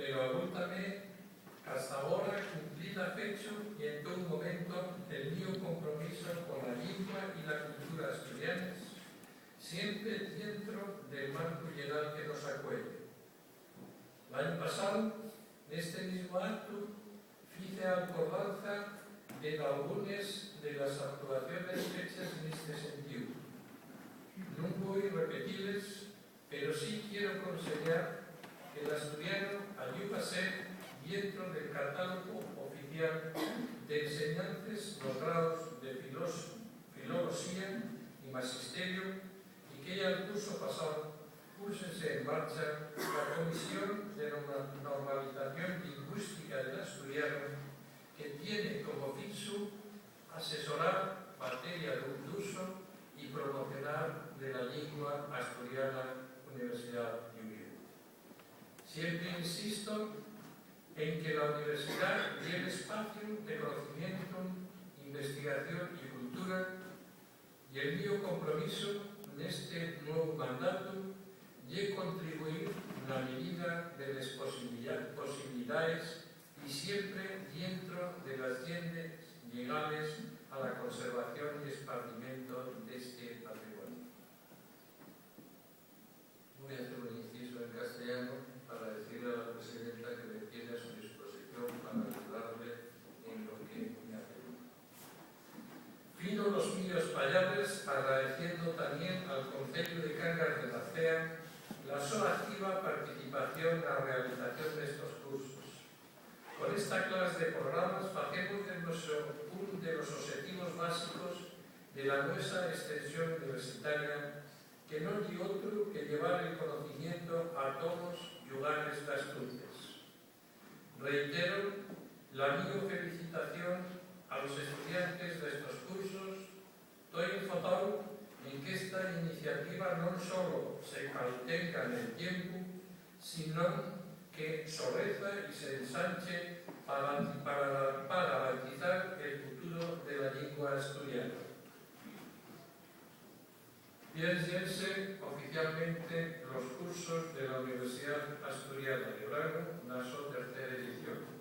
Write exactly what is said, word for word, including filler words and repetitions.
Pero abúltame qu'hasta agora cumplí dafechu y en tou momento el mío compromiso con la llingua y la cultura asturianes, siempre dientro del marcu llegal que nos acueye. L'añu pasáu, neste mismu actu, fice alcordanza de dalgunes de las aprobaciones fechas neste sentíu. Nun voi repetiles, pero sí quiero consellár que l'asturianu ayuga a ser dientro del catálogu oficial d'enseñances nos graos de filos-, filoloxía y magisteriu, y que ya'l cursu pasáu púxose en marcha la Comisión de Norma-, Normalización Lingüística del Asturianu, que tiene como fixu asesorar materia d'u-, d'uso y promocionar de la llingua asturiana, Universidá d'Uviu. Siempre insisto en que la universidá ye l'espaciu de conocimientu, investigación y cultura, y el mío compromiso neste nuevu mandatu ye contribuir na medida de les posibilidá-, posibilidaes y siempre dientro de las lleyes llegales a la conservación y esparcimiento d'esti patrimoniu. Voy a hacer un inciso en castellano para decirle a la presidenta que me tiene a su disposición para ayudarle en lo que me apeteça. Findo los míos pallabres agradeciendo tamién al Conceyu de Cangas de Narcea la so activa participación na realización d'estos cursos. Con esta clas de programas facemos de nuestro un de los obxetivos básicos de la nuesa extensión universitaria, que non ye otru que llevar el conocimiento a tolos llugares d'Asturias. Reitero la mio felicitación a los estudiantes d'estos cursos. Toi enfocáu en qu'esta iniciativa non solo se caltenga nel tiempu, sinón que soreza y s'ensanche para, para, para garantizar el futuro de la llingua asturiana. Piénsense oficialmente los cursos de la Universidad Asturiana de Brano na so tercera edición.